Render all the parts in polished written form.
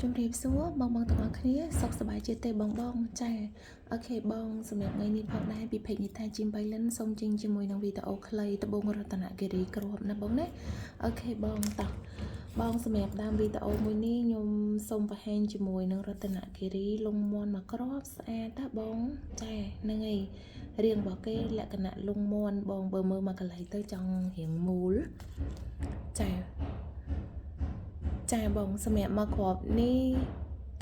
ជំរាបសួរបងបងទាំងអស់គ្នាសុខសប្បាយជាទេបងបងចា OK បងសម្រាប់ថ្ងៃនេះផងដែរពី page និថាជីមបៃលិនសូមចេញជាមួយនឹងវីដេអូខ្លីត្បូងរតនគិរីគ្រាប់ណាបងណា OK បងតោះបងសម្រាប់ដើមវីដេអូមួយនេះខ្ញុំសូមបង្ហាញជាមួយនឹងរតនគិរីលងមន់មួយគ្រាប់ស្អាតណាបងចាហ្នឹងហើយរៀងរបស់គេលក្ខណៈលងមន់បងបើមើលមកកន្លែងទៅចង់រៀងមូលចា ចាបងសម្រាប់មកគ្រាប់នេះ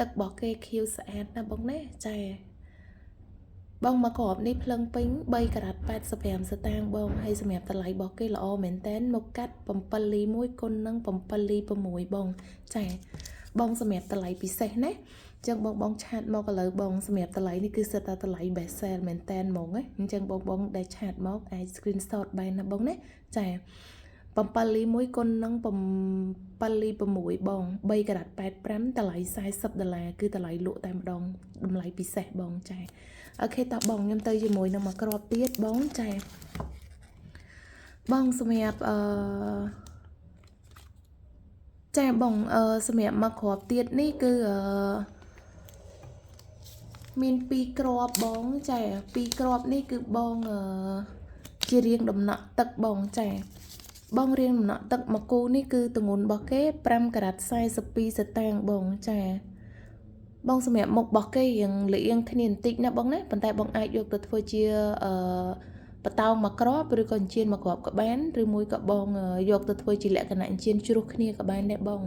ទឹករបស់គេខៀវស្អាតណាស់បងណាចាបងមកគ្រាប់នេះភ្លឹងពេញ3ការ៉ាត់85ស្តាងបងហើយសម្រាប់តម្លៃរបស់គេល្អមែនតែនមកកាត់7លី1គុណនឹង7លី6បងចាបងសម្រាប់តម្លៃពិសេសណាអញ្ចឹងបងបង chat មកឥឡូវបងសម្រាប់តម្លៃនេះគឺសិតតែតម្លៃ best sale មែនតែនហ្មងណាអញ្ចឹងបងបងដែល chat មកអាច screenshot បានណាបងណាចា7លី1គុណនឹង7លី6បង3ការ៉ាត់85តម្លៃ40ដុល្លារគឺតម្លៃលក់តែម្ដងតម្លៃពិសេសបងចា OK តោះបងខ្ញុំទៅជាមួយនឹងមួយគ្រាប់ទៀតបងចាបងសម្រាប់អឺចាបងអឺសម្រាប់មួយគ្រាប់ទៀតនេះគឺអឺមាន2គ្រាប់បងចា2គ្រាប់នេះគឺបងអឺជារៀងដំណក់ទឹកបងចាបងរៀងដំណក់ទឹកមួយគូនេះគឺទម្ងន់របស់គេ5ការ៉ាត់42ស្តាងបងចាបងសម្រាប់មុខរបស់គេរៀងលៀងគ្នាបន្តិចណាបងណាប៉ុន្តែបងអាចយកទៅធ្វើជាអឺបតោងមួយគ្រាប់ឬក៏អញ្ជៀនមួយគ្រាប់ក៏បានឬមួយក៏បងយកទៅធ្វើជាលក្ខណៈអញ្ជៀនជ្រុះគ្នាក៏បានដែរបង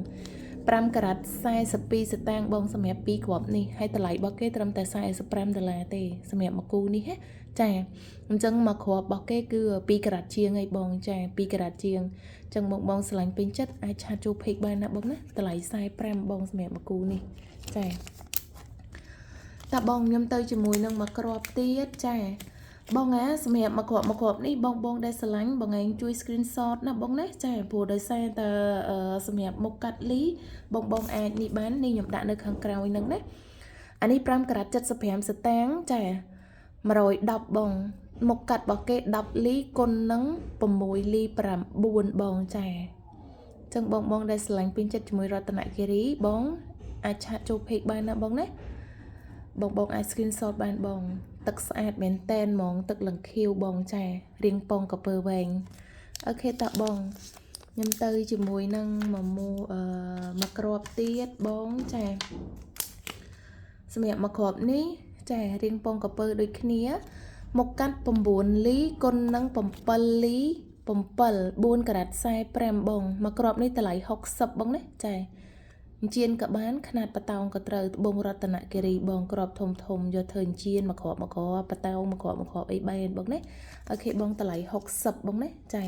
5ការ៉ាត់42ស្តាងបងសម្រាប់2គ្រាប់នេះហើយតម្លៃរបស់គេត្រឹមតែ45ដុល្លារទេសម្រាប់មួយគូនេះណាចាអញ្ចឹងមួយគ្រាប់របស់គេគឺ2ការ៉ាត់ជាងអីបងចា2ការ៉ាត់ជាងអញ្ចឹងបងបងស្រឡាញ់ពេញចិត្តអាច chat ចូល page បានណាបងណាតម្លៃ45បងសម្រាប់មួយគូនេះចាតាបងខ្ញុំទៅជាមួយនឹងមួយគ្រាប់ទៀតចាបងអាសម្រាប់មួយគ្រាប់មួយគ្រាប់នេះបងបងដែលស្រឡាញ់បងឯងជួយ screenshot ណាបងណាចាព្រោះដោយសារតែសម្រាប់មុខកាត់លីបងបងអាចនេះបាននេះខ្ញុំដាក់នៅខាងក្រោយហ្នឹងណាអានេះ5ការ៉ាត់75ស្តាងចា110បងមុខកាត់របស់គេ10លីគុណនឹង6លី9បងចាចឹងបងបងដែលស្រឡាញ់ពេញចិត្តជាមួយរតនគិរីបងអាច chat ចូល page បានណាបងណាបងបងអាច screenshot បានបង ទឹកស្អាតមែនតែនហ្មងទឹកលង្ខៀវបងចារៀងពងកពើវែង OK តបងខ្ញុំទៅជាមួយនឹងមួយមូអឺមួយគ្រាប់ទៀតបងចាសម្រាប់មួយគ្រាប់នេះចារៀងពងកពើដូចគ្នាមកកាត់9លីគុណនឹង7លី7 4ការ៉ាត់45បងមួយគ្រាប់នេះតម្លៃ60បងណាចាអញ្ជៀនក៏បានខ្នាតបតោងក៏ត្រូវត្បូងរតនគិរីបងក្របធំធំយកធ្វើអញ្ជៀនមួយគ្រាប់មួយគ្រាប់បតោងមួយគ្រាប់មួយគ្រាប់អីបែនបងណា OK បងតម្លៃ60បងណាចា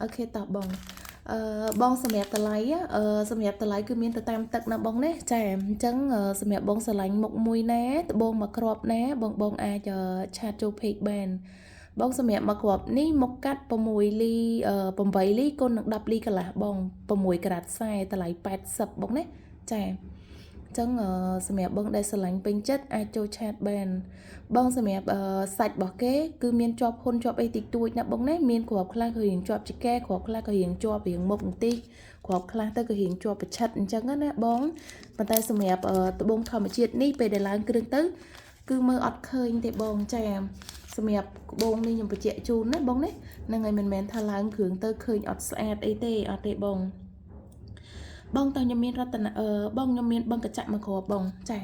OK តោះបងអឺបងសម្រាប់តម្លៃអឺសម្រាប់តម្លៃគឺមានទៅតាមទឹកណាបងណាចាអញ្ចឹងសម្រាប់បងស្រឡាញ់មុខមួយណាត្បូងមួយគ្រាប់ណាបងបងអាច chat ចូល page បានបងសម្រាប់មួយគ្រាប់នេះមុខកាត់6លី8លីគុណនឹង10លីកន្លះបង6ក្រាត40តម្លៃ80បងណាចាអញ្ចឹងសម្រាប់បងដែលស្រឡាញ់ពេញចិត្តអាចចូល chat បានបងសម្រាប់សាច់របស់គេគឺមានជាប់ហ៊ុនជាប់អីតិចតួចណាបងណាមានគ្រាប់ខ្លះក៏រៀងជាប់ចកែគ្រាប់ខ្លះក៏រៀងជាប់រៀងមុខបន្តិចគ្រាប់ខ្លះទៅក៏រៀងជាប់ប្រឆិតអញ្ចឹងណាបងប៉ុន្តែសម្រាប់ត្បូងធម្មជាតិនេះពេលដែលឡើងគ្រឿងទៅគឺមើលអត់ឃើញទេបងចាសម្រាប់ក្បូងនេះខ្ញុំបញ្ជាក់ជូនណាបងណាហ្នឹងហើយមិនមែនថាឡើងគ្រឿងទៅឃើញអត់ស្អាតអីទេអត់ទេបងបងតើខ្ញុំមានរតនអឺបងខ្ញុំមានបឹងកញ្ចាក់មួយគ្រាប់បងចា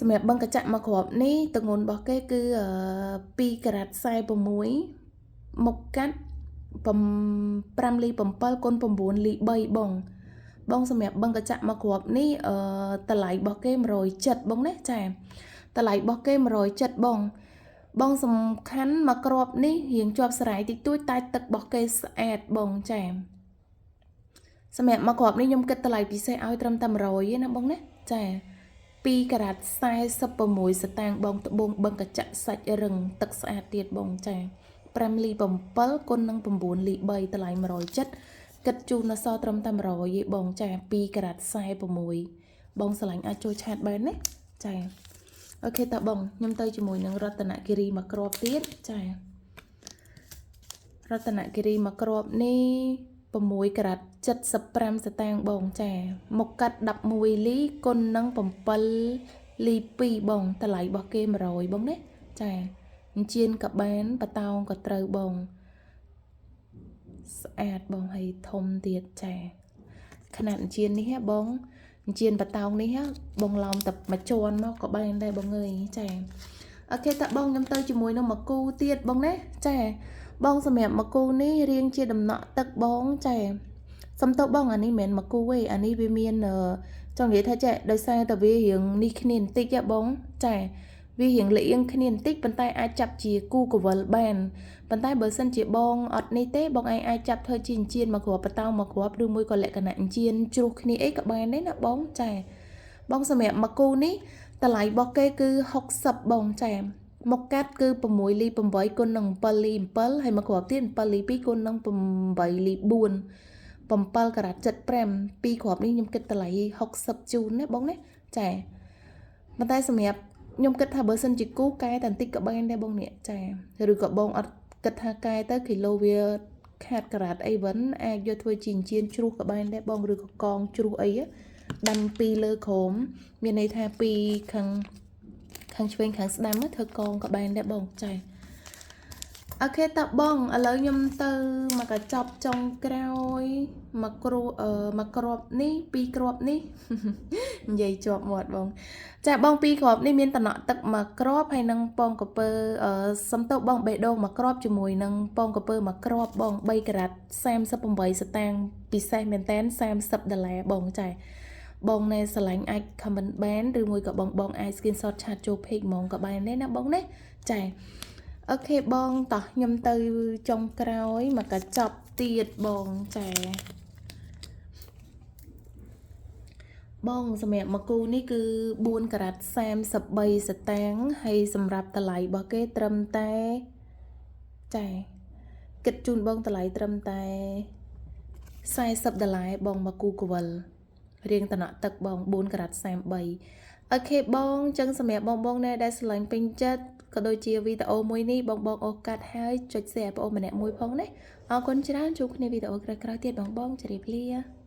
សម្រាប់បឹងកញ្ចាក់មួយគ្រាប់នេះទម្ងន់របស់គេគឺ2ការ៉ាត់46មុខកាត់5លី7គុណ9លី3បងបងសម្រាប់បឹងកញ្ចាក់មួយគ្រាប់នេះអឺតម្លៃរបស់គេ170បងណាចាតម្លៃរបស់គេ170បងបងសំខាន់មួយគ្រាប់នេះរៀងជាប់សរាយតិចតួចតែទឹករបស់គេស្អាតបងចាសម្រាប់មួយគ្រាប់នេះខ្ញុំគិតតម្លៃពិសេសឲ្យត្រឹមតែ100ទេណាបងណាចា2ការ៉ាត់46ស្តាងបងត្បូងបឹងកញ្ចាក់សាច់រឹងទឹកស្អាតទៀតបងចា5លី7គុណនឹង9លី3តម្លៃ170គិតជូននៅសល់ត្រឹមតែ100ទេបងចា2ការ៉ាត់46បងស្រឡាញ់អាចចូល chat បានណាចា OK តើបងខ្ញុំទៅជាមួយនឹងរតនគិរីមួយគ្រាប់ទៀតចារតនគិរីមួយគ្រាប់នេះ 6ក្រាត75សតាងបងចាមុខកាត់11លីគុណនឹង7លី2បងតម្លៃរបស់គេ100បងណាចាអញ្ជៀនក៏បានបតោងក៏ត្រូវបងស្អាតបងហើយធំទៀតចាຂະຫນាតអញ្ជៀននេះបងអញ្ជៀនបតោងនេះបងឡោមតែមួយជាន់មកក៏បានដែរបងអើយចាអូខេតើបងខ្ញុំទៅជាមួយនឹងមកគូទៀតបងណាចាបងសម្រាប់មកគូនេះរៀងជាដំណក់ទឹកបងចាសំទោសបងអានេះមិនមែនមកគូទេអានេះវាមានចង់និយាយថាចេះដោយសារតែវារៀងនេះគ្នាបន្តិចបងចាវារៀងលៀងគ្នាបន្តិចប៉ុន្តែអាចចាប់ជាគូកវលបានប៉ុន្តែបើសិនជាបងអត់នេះទេបងឯងអាចចាប់ធ្វើជាអញ្ជៀនមកគ្រាប់បតោមកគ្រាប់ឬមួយក៏លក្ខណៈអញ្ជៀនជ្រុះគ្នាអីក៏បានដែរណាបងចាបងសម្រាប់មកគូនេះតម្លៃរបស់គេគឺ60បងចាមុខកាត់គឺ6លី8គុណនឹង7លី7ហើយមកគ្រាប់ទៀត7លី2គុណនឹង8លី4 7ក្រាត75ពីរគ្រាប់នេះខ្ញុំគិតតម្លៃ60ជូនណាបងណាចាប៉ុន្តែសម្រាប់ខ្ញុំគិតថាបើសិនជាគូកែតែបន្តិចក៏បានដែរបងនេះចាឬក៏បងអត់គិតថាកែទៅគីឡូវាខាតក្រាតអីវិញអាចយកធ្វើជាចិញ្ចៀនជ្រុះក៏បានដែរបងឬក៏កងជ្រុះអីដាំពីលើក្រោមមានន័យថាពីខាងខាងឆ្វេងខាងស្ដាំធ្វើកងក៏បានដែរបងចាអូខេតបងឥឡូវខ្ញុំទៅមកកញ្ចប់ចុងក្រោយមកគ្រូមកគ្រាប់នេះពីរគ្រាប់នេះនិយាយជាប់មាត់បងចាបងពីរគ្រាប់នេះមានតំណក់ទឹកមួយគ្រាប់ហើយនឹងពងកពើសំទោសបងបេះដូងមួយគ្រាប់ជាមួយនឹងពងកពើមួយគ្រាប់បង3ក្រាត38សតាងពិសេសមែនតែន30ដុល្លារបងចាបងណែស្រឡាញ់អាច comment បានឬមួយក៏បងបងអាច screenshot ឆាតចូល page ហ្មងក៏បានដែរណាបងណាចាអូខេបងតោះខ្ញុំទៅចុងក្រោយមកកញ្ចប់ទៀតបងចាបងសម្រាប់មកគូនេះគឺ4ក្រាត33សតាងហើយសម្រាប់តម្លៃរបស់គេត្រឹមតែចាគិតជូនបងតម្លៃត្រឹមតែ40ដុល្លារបងមកគូកវលរៀងតំណក់ទឹកបង4ក្រាត33អូខេបងចឹងសម្រាប់បងបងណែដែលស្រឡាញ់ពេញចិត្តក៏ដូចជាវីដេអូមួយនេះបងបងអូសកាត់ហើយចុច share បងអូនម្នាក់មួយផងណាអរគុណច្រើនជួបគ្នាវីដេអូក្រោយៗទៀតបងបងជម្រាបលា។